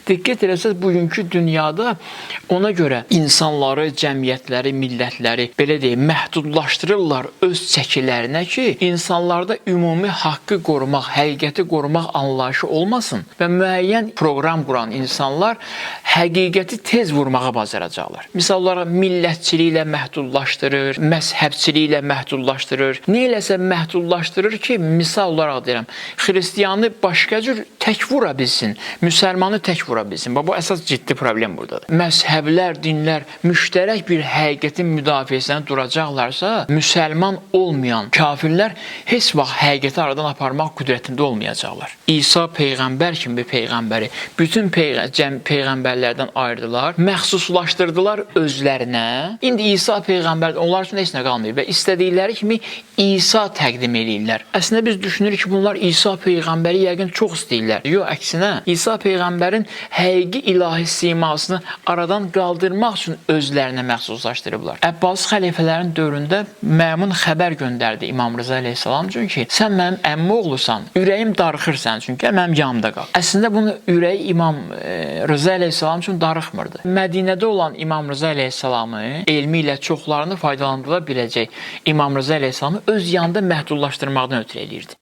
Diqqət eləsəz, bugünkü dünyada ona görə insanları, cəmiyyətləri, millətləri belə deyək, məhdudlaşdırırlar öz çəkilərinə ki, insanlarda ümumi haqqı qorumaq, həqiqəti qorumaq anlayışı olmasın və müəyyən proqram quran insanlar həqiqəti tez vurmağa bacaracaqlar. Misal olaraq millətçiliklə məhdudlaşdırır, məzhəbçiliklə məhdudlaşdırır. Nə eləsə məhdudlaşdırır ki, misal olaraq deyirəm, xristianı başqa cür tək vura bilsin, müsəlmanı tək vura bilsin. Bax bu əsas ciddi problem burdadır. Məzhəblər, dinlər müştərək bir həqiqətin müdafiəsinə duracaqlarsa, müsəlman olmayan kafirlər heç vaxt həqiqəti aradan aparmaq qüdrətində olmayacaqlar. İsa peyğəmbər kimi bir peyğəmbəri bütün peyğəmbərlərdən ayırdılar, məxsuslaşdırdılar özlərinə. İndi İsa peyğəmbər onlar üçün heç nə qalmayıb və istədikləri kimi İsa təqdim eləyirlər. Əslində biz düşünürük ki, bunlar İsa peyğəmbəri yəqin çox istəyirlər. Yox, əksinə İsa peyğəmbərin həqiqi ilahi simasını aradan qaldırmaq üçün özlərinə məxsuslaşdırıblar. Əbbasi xəlifələrin dövründə Məmun xəbər göndərdi İmam Rıza əleyhissalam üçün ki, sən mənim əmmi oğlusan, ürəyim darıxır sənin üçün, gəl mənim yanımda qal. Əslində bunu ürəyi İmam Rıza əleyhissalam üçün darıxmırdı. Mədinədə olan İmam Rıza əleyhissalamı elmi ilə çoxlarını faydalandıra biləcək İmam Rıza əleyhissalamı öz yanında məhdudlaşdırmaqdan ötürü eləyirdi.